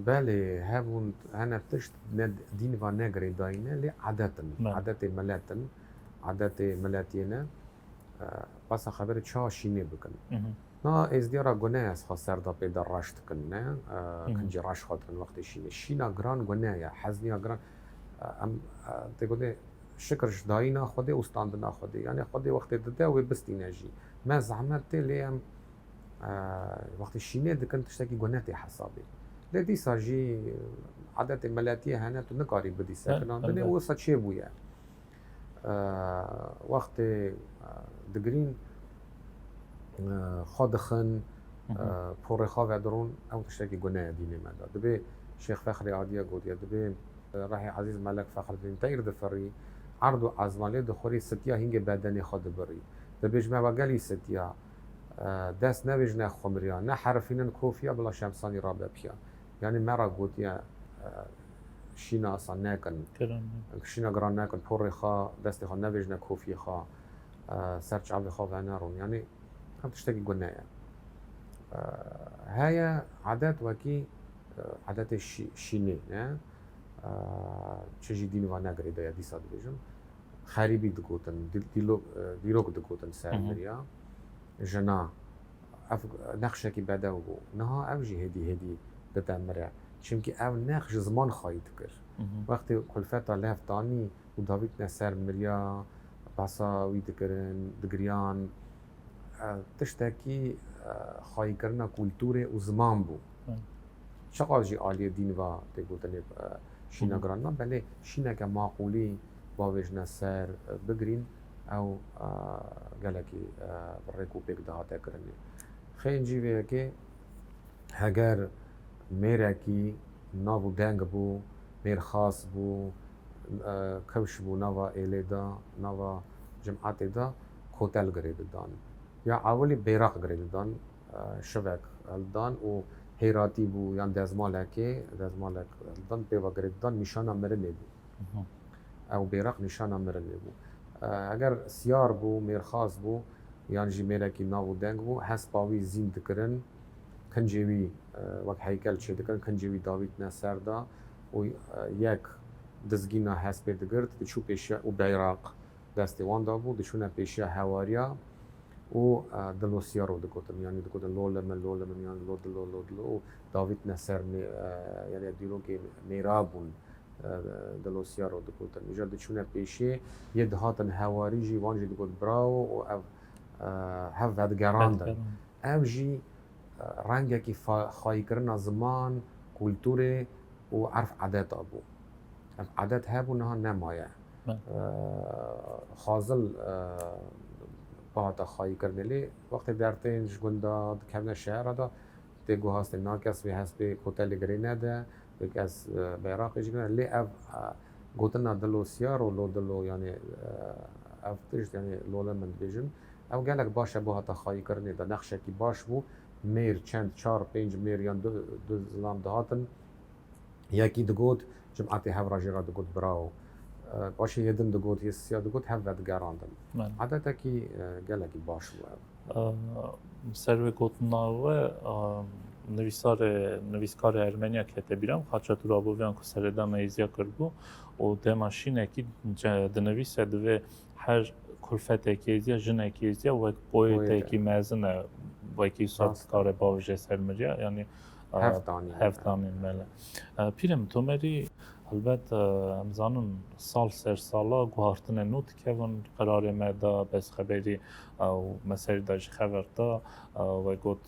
Belê, hebûn, hene tişt ne, dîn va ne girêdayî ne, lê edet in. Belê. Edetê milet in, edetê miletiyê ne. E, basa xeberê ça şînê bikin. Hı hı. Na êzdiya ra gune ye, ez xwe ser da pê de reş dikin, ne? E, Hı hı. kincî reş xwe dikin wextê şînê. Şîna giran gune ye, hezniya giran. E, em, e, tê gotê, şikir ji dayîna Xwedê û standina Xwedê. Yani Xwedê wextê dide wê bistîne jî. Me zehmet tê, lê em, e, wextê şînê dikin tiştekî gune tê hesabê. Lê dîsa jî edetê miletiyê hene, tu nikarî bidî sekinandinê, Elbet. wisa çêbûye. E, wextê, e, digirîn, e, xwe dixin, Hı hı. e, porê xwe vedirin, ew tiştekî gune ye dînê me de. Dibê Şêx Fexrî Adiye gotiye, dibê, e, Rehê Ezîz Melek Fexridîn teyr difirî, erd û ezma lê dixurî, sitiya hîngê bedenê xwe dibirî. Dibê ji me ve gelî sitiya, e, dest nevêjine xumriya, ne herifînin kofiya, bila şemsanî rabe piya. Yani me ra gotiye, e, şîna asa nekin. Giran nekin. Şîna giran nekin, porê xwe, destê xwe nevêjine kofiyê xwe, e, ser çavê xwe veneron. Yani ev tiştekî gune ye. E, heye edet wekî, e, edetê şî-, şînê ne. E, çi jî dîn va negirêdaye dîsa dibêjim. Xerîbî digotin, dî-, dîlo-, e, dîrok digotin ser Hı hı. miriya. Jina, ev nexşekî bedew bû. Niha ev jî hêdî hêdî dide mire. Çimkî ev nexş ji ziman xayî dikir. Hı hı. Wextê kulfeta lev danî û davîtine ser miriya, behsa wî dikirin, digiriyan, e, tiştekî, e, xayîkirina kulturê û ziman bû. Hı. Çiqas jî aliyê dîn ve tê gotinê, e, şîna giran be, belê şîneke maqûlî bavêjine ser, e, bigirîn, ew, e, gelekî, e, bi rêk û pêk dihate kirinê. Xêncî vê yekê heger mêrekî nav û deng bû, mêrxas bû, e, kewş bû nava êlê de, nava cimatê de, kotel girê didan. Ya ewilî bêraq girê didan, e, şivek hildan û hêratî bû yan dezmalekê, dezmalek hildan pê ve girê didan, nîşana mirinê bû. Mhm. Ew bêraq nîşana mirinê bû. E, eger siyar bû, mêrxas bû, yan jî mêrekî nav û deng bû, hespa wî zîn dikirin, kincê wî, e, wek heykel çêdikirin, kincê wî davîtine ser de û, e, yek dizgîna hespê digirt, diçû pêşiya û beyraq destê wan de bû, diçûne pêşiya hewariya û, e, dilo siyaro digotin, yanî digotin, "Lo li min, lo li min", yan "Lo dilo, lo dilo", û davîtine ser mê-, e, yanî dîrokê mêra bûn, e, dilo siyaro digotin. Îja diçûne pêşiyê, yê dihatin hewarî jî, wan jî digot, "Bravo", û ev, e, hev vedigerandin. Vedigerandin. Ev jî, e, rengekî fa-, xayîkirina ziman, kulturê û erf edeta bû. Ev edet hebû, niha nemaye. Belê. E, Xazil, e, bihata xayîkirinê. Lê wextê dertên ji gunda dikevne şehera de, tê guhastê, na kes vê hespê kotelê girê nede, vê kes, e, beyraqê jî girê nede. Lê ev, e, gotina dilo siyaro, "Lo dilo", yanî, e, ev tişt, yanî "Lo li min" dibêjin. Ew gelek baş e, bihata xayîkirinê de nexşekî baş bû. Mêr çend, çar, pênc mêr yan du, du zilam dihatin. Yekî digot, cimatê hev re jê re digot, "Bravo." E, paşê yê din digot, yê sisiya digot, hev vedigerandin. Belê. Edetekî, e, gelekî baş bû ev. E, ser wê gotina we, e, nivîsarê, nivîskarê Ermeniya kete bîra min, Xaçatûr Aboviyan ku seredana êziya kiribû û dema şînekî ce-, dinivîse, divê her kulfetekî êziya, jinekî êziya wek poetekî mezin e, wekî wisa dikare bavêje ser miriya, yanî, e, hevdanî. Hevdanî, belê. E, pîrê min, Tomerî, helbet, e, em zanin sal ser sala guhartinên nû dikevin, qerarê me da, bes xeberî, e, û me serî da jî xeber da, e, we got,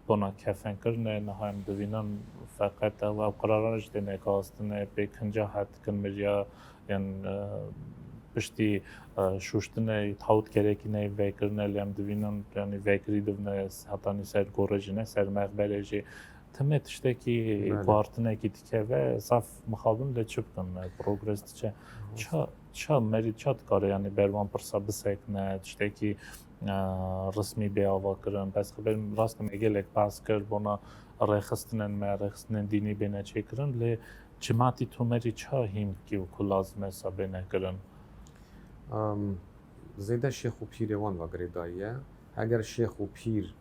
bona kefenkirinê, niha em dibînin feqet ew, ew qeraran jî têne gaztinê, pê kinca het dikin miriya, yan, e, piştî, e, şûştinê, tawt gerekî neyê vekirinê, lê em dibînin, yanî vekirî dibine, hetanî ser gorê jî ne, ser mexberê jî. Timê tiştekî, belê, guhartinekî dikeve, zaf mixabin lê çi bikin, e, progres diçe. Hı. Ça, ça merî, ça dikare, yanî ber van pirsa bisekine, tiştekî, e, resmî bê avakirin. Bes xeber rast e, me gelek behs kir bona rêxistinên me, rêxistinên dînî bêne çêkirin, lê cimatî Tomerî ça hîn dikî û ku lazim e sa bêne kirin? Em, zêde şêx û pîrê wan ve girêdayî ye. Heger şêx û pîr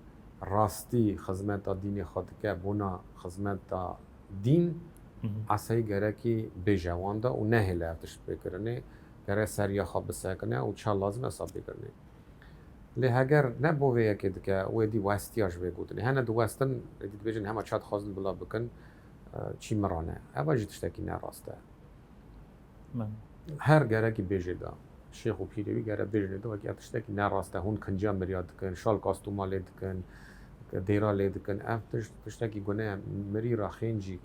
rastî xizmeta dînê xwe dike, bona xizmeta dîn, Hı hı. eseyî gerekî bêje wan de û nehêle ev tişt pê kirinê. Gere seriya xwe bisekine û ça lazim e sa pê kirinê. Lê heger ne bo vê yekê dike, wê dî westiya ji vê gotinê. Hene diwestin, êdî dibêjin hema ça dixwazin bila bikin, e, çî miran e. Eva jî tiştekî ne rast e. Belê. Her gerekî bêjê de. Şêx û pîrê wî gere bêjinê de, wekî ev tiştekî ne rast e. Hûn kinca miriya dikin, şal kastûma lê dikin, dêra lê dikin. Ev tişt, tiştekî gune ye. Mirî ra xêncî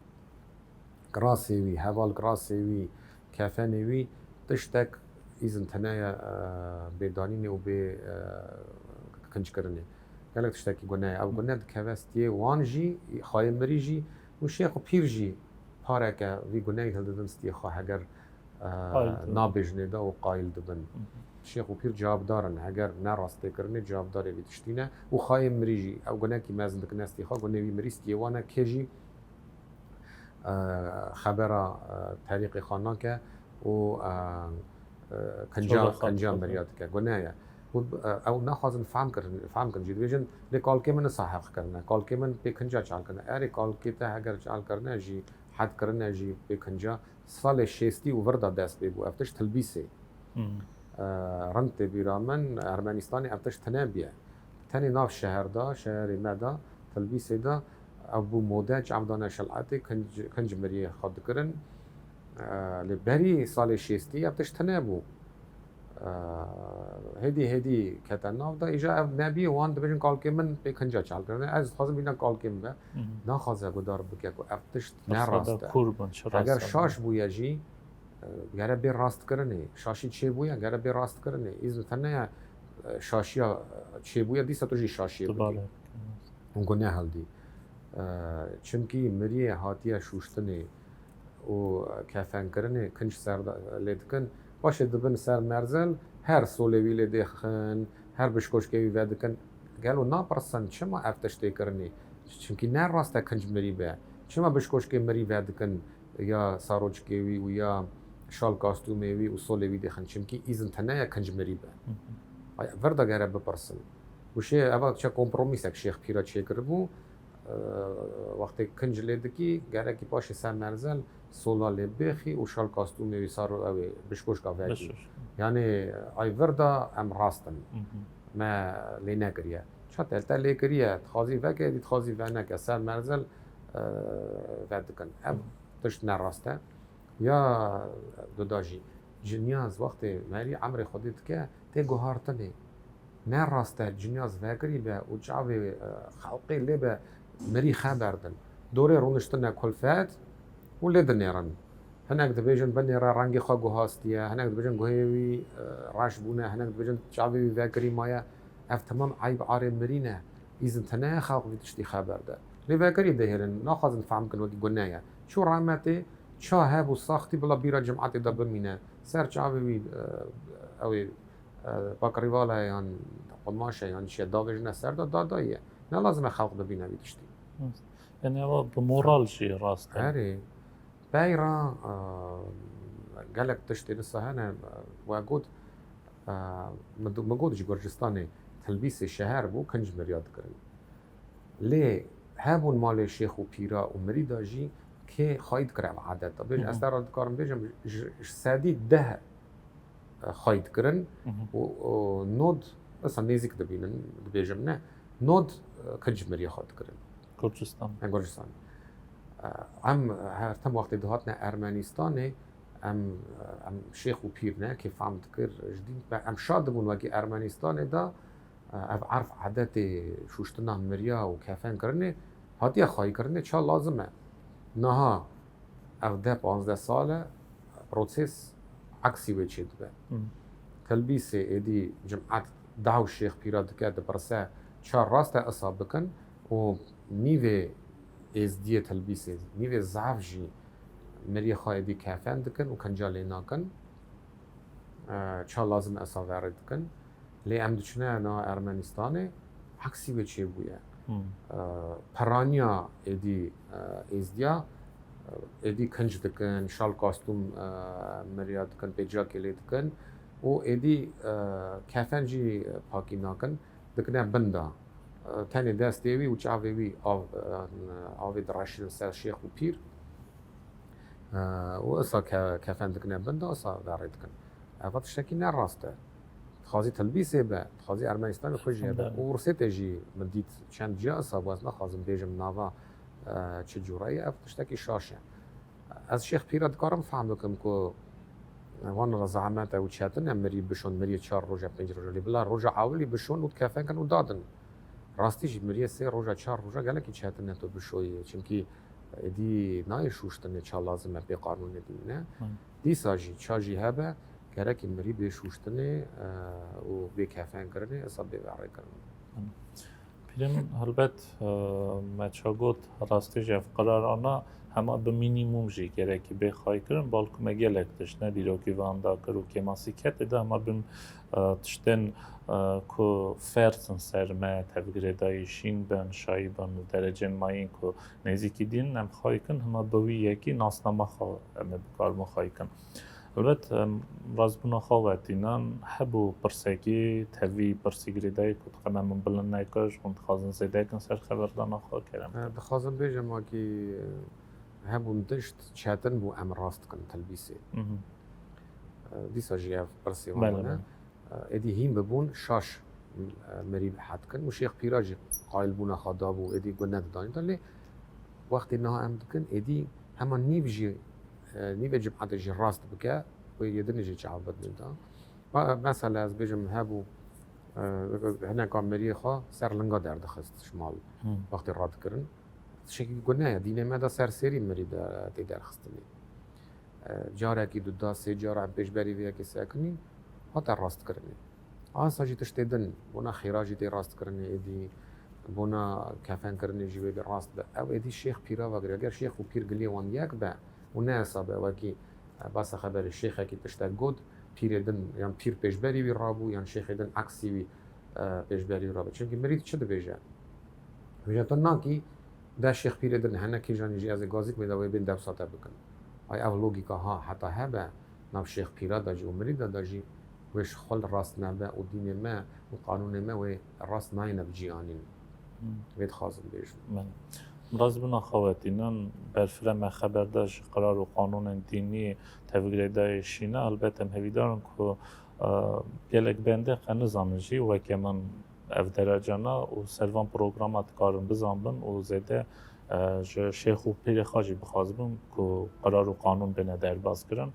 kirasê wî, heval kirasê wî, kefenê wî, tiştek îzin tine ye, e, bê danînê û bê, e, kinckirinê. Gelek tiştekî gune ye. Ev gune dikeve stiyê wan jî, xayê mirî jî û şêx û pîr jî pareke vî guneyî hildidin stiyê xwe heger, e, qayil dibin, nabêjinê de û qayil dibin. Hı hı. Şêx û pîr cewabdar in, heger ne rastpêkirinê cewabdarê vî tiştî ne û xayê mirî jî ew gunekî mezin dikine stiyê xwe, gunê wî mirî stiyê wan e, kê jî e, xebera, e, terîqê xwe nake û, e, e, kinca, kinca miriya dike. Gune ye. Û, e, ew naxwazin fehm kirin, fehm kin jî. Dibêjin, lê kalkê min nisa heq kirine. Kalkê min pê kinca çal kirine. Erê, kalkê te heger çal kirine jî, hed kirine jî pê kinca, salê şêstî û vir de dest pê bû. Ev tişt Tilbîsê. Hmm. E, rind tê bîra min, Ermenistanê ev tişt tine bûye. Tenê nav şeher de, şeherê me de, Tilbîsê de ev bû mode, çav dane şil'etê, kinc, kinc miriyê xwe dikirin. E, lê berî salê şêstî ev tişt tine bû. Hêdî hêdî kete nav de, îja ev nebî, wan dibêjin kalkê min pê kinca çalkirine. Ez dixwazim bîna kalkê min be. Naxwaze guhdar bike ku ev tişt ne rast e. Eger şaş bûye jî, e, gere bê rastkirinê. Şaşî çêbûye, gere bê rastkirinê. Îzin te neye, e, şaşiya, e, çêbûye, dîsa tu jî şaşiyê bikî. Hûn ku nehildî. E, çimkî miriyê hatiye şûştinê û kefenkirinê kinc ser da-, lê dikin. Paşê dibin ser merzel, her solê wî lê dêxin, her bişkoşkê wî vedikin. Gelo napirsin çima ev tişt tê kirinê? Çimkî ne rast e kinc mirî be. Çima bişkoşkê mirî vedikin ya saroçikê wî û ya şal kastûmê wî û solê wî dêxin? Çimkî îzin te neye kinc mirî be. Ay, vir de gere bipirsin. Û şê, eva çe kompromîsek Şêx Pîra çêkiribû, e, wextê kinc lê dikî, gerekî paşê ser merzel sola lê bêxî û şal kastûmê wî sar û ew ê bişkoşka vekî. Yanî ay vir da em rast in. Me lê nekiriye. Ça te, te lê kiriye, dixwazî veke, dî dixwazî veneke. Ser merzel, e, vedikin. Ev tişt ne rast e. Ya duda jî, cinyaz wextê merî emrê Xwedê dike, tê guhartinê. Ne rast e, cinyaz vekirî be û çavê, e, xelqê lê be mirî xeber din. Dorê rûniştine kulfet û lê dinêrin. Hinek dibêjin binêre, rengê xwe guhastiye, hinek dibêjin guhê wî, e, reş bûne, hinek dibêjin çavê wî vekirî maye. Ev temam eyb arê mirî ne. Îzin te neye xelq vî tiştî xeber de. Lê vekirî dihêlin, naxwazin fehm kin wekî gune ye. Çû rehmetê, ça hebû saxtî bila bîra cimatê de bimîne. Ser çavê wî, e, ew ê, e, pakrîval e yan qumaş e yan çi ye, davêjine ser de, da dayî ye. Ne lazim e xelq bibîne vî tiştî. Yanî ewa bi moral jî rast e. Erê. Peyra, e, gelek tiştê disa hene, e, we got, e, min, min got ji Gurcistanê Tilbîsê şeher bû, kinc mirya dikirin. Lê hebûn malê şêx û pîra û mirîda jî kê xayî dikir ev adeta. Bêj, ez te re dikarim bêjim, ji, ji sedî deh, e, xayî dikirin û, û nod, esa nêzîk dibînin, dibêjim ne, nod, e, kinc mirya xwe dikirin. Gurcistan. He, Gurcistan. E, em her tim wextê dihatine Ermenistanê, em, em şêx û pîr ne, kê fehm dikir, ji dîn be, em şa dibûn wekî Ermenistanê de, ev erf edetê şûştina mirya û kefen kirinê hatiye xayî kirinê, ça lazim e. Niha ev deh panzdeh sal e, proses eksî wê çêdibe. Tilbîsê êdî cimat daw şêx pîra dike, dipirse, ça rast e esa bikin û nîvê êzdiyê Tilbîsê, nîvê zaf jî miriyê xwe êdî kefen dikin û kinca lê nakin. E, ça lazim e esa verê dikin. Lê em diçine na Ermenistanê, eksî wê çêbûye. E, piraniya êdî, e, êzdiya, e, êdî kinc dikin, şal kastûm, e, miriya dikin, pêcakê lê dikin û êdî, e, kefen jî pakî nakin, dikine bin da. E, tenê destê wî û çavê wî av, e, avê direşînin ser şêx û pîr. E, û esa ke-, kefen dikine bin de, esa verê dikin. Eva tiştekî ne rast e. Dixwazî Tilbîsê be, dixwazî Ermenistanê xwe jî hebe. Û Ursêtê jî min dît çend ciya esa bû, ez naxwazim bêjim nava, e, çi cûre ye, ev tiştekî şaş e. Ez Şêx Pîra dikarim fehm bikim ku wan re zehmet e û çetin e mirî bişon, miriyê çar roje, pênc roje. Lê bila roja ewilî bişon û kefen kin û dadin. Rastî jî miriyê sê roja, çar roja gelekî çetin e tu bişoyî. Çimkî êdî nayê şûştinê ça lazim e pê qanûnê dînine. Dîsa jî ça jî hebe, gerekî mirî bê şûştinê, e, û bê kefen kirinê, esa bê verê kirinê. Pîrê min, helbet, e, me ça got, rastî jî ev qirarana hema bi mînîmûm jî gerekî bê xayîkirin, balku me gelek tişt ne dîrokî van da kir û kêmasî ketê de hema bi, e, tiştên, e, ku ferz in ser me, tevgirêdayî şîn bin, şayî bin û derecên mayîn ku nêzîkî dîn in, em xayîkin hema bi wî yekî nasnama xwe em ê bikarin xayîkin. Elbet, em, rastbûna xwe vetînan, hebû pirsekî, tevî pirsî girêdayî ku dixeme min bilind nekir, hûn dixwazin zêde kin ser xeberdana xwe, kerem. E, dixwazim bêjim, wekî, e, hebûn tişt çetin bû em rast kin Tilbîsê. E, dîsa jî ev pirsê wan bûne. E, êdî hîn bibûn şaş, e, mirî hetkin û Şêx Pîra jî qayilbûna xwe dabû, êdî gund nedidanî da. Lê wextê niha em dikin, êdî hema nîv jî, e, nîvê cimatê jî rast bike, wê yê dinê jî çav bidinê da. Ba- Mesela ez bêjim hebû e, hineka miriyê xwe ser linga derdixist ji mal Hmm. wextê radikirin. Tiştekî gune ye. Dînê me de ser sêrî mirî de tê derxistinê. E, carekî du da sê cara em pêşberî vê yekê sekinî hate rastkirinê. Ansa jî tiştê din, bona xêra jî tê rastkirinê êdî, bona kefenkirinê jî wê bi rast be. Ew êdî şêx pîra vegire. Eger şêx û pîr giliyê wan yek be û ne hesab be wekî, e, basa xeberê şêxekî tiştek got, pîrê din yan pîr pêşberî wî rabû yan şêxê din eksî wî, e, pêşberî wî rabû. Çimkî mirî çi dibêje? Dibêje tu nakî de şêx pîrê din hene kîjan jî ez ê gazîk bê de wê bên dewsa te bikin. Ay ev logîka ha heta hebe nav şêx pîra de jî û mirî de de jî wê ji xwe li rast nebe û dînê me û qanûnê me wê rast nayêne bi cî anîn. Hmm. Vê dixwazim bêjim. Min razîbûna xwe wetînin, berfireh me xeber da ji qerar û qanûnên dînî tevgirêdayê şîne. Helbet em hevîdar in ku, e, gelek bendê qe nizanin jî weke min ev derece ne û ser van programa dikarin bizanbin û zêde, e, ji şêx û pîrê xwe jî bixwazibin ku qerar û qanûn bêne derbas kirin.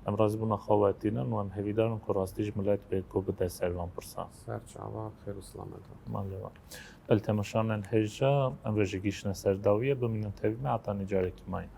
Em razîbûna xwe wetînin û em hevîdar in ku rastî ji milet bê ku bide ser van pirsan. Ser çava, xêr û selamet. Malê wan. Belê temaşanên hêja, em vê jî gihîştine ser dawiyê, bimînin tevî me heta nîcarekî mayîn.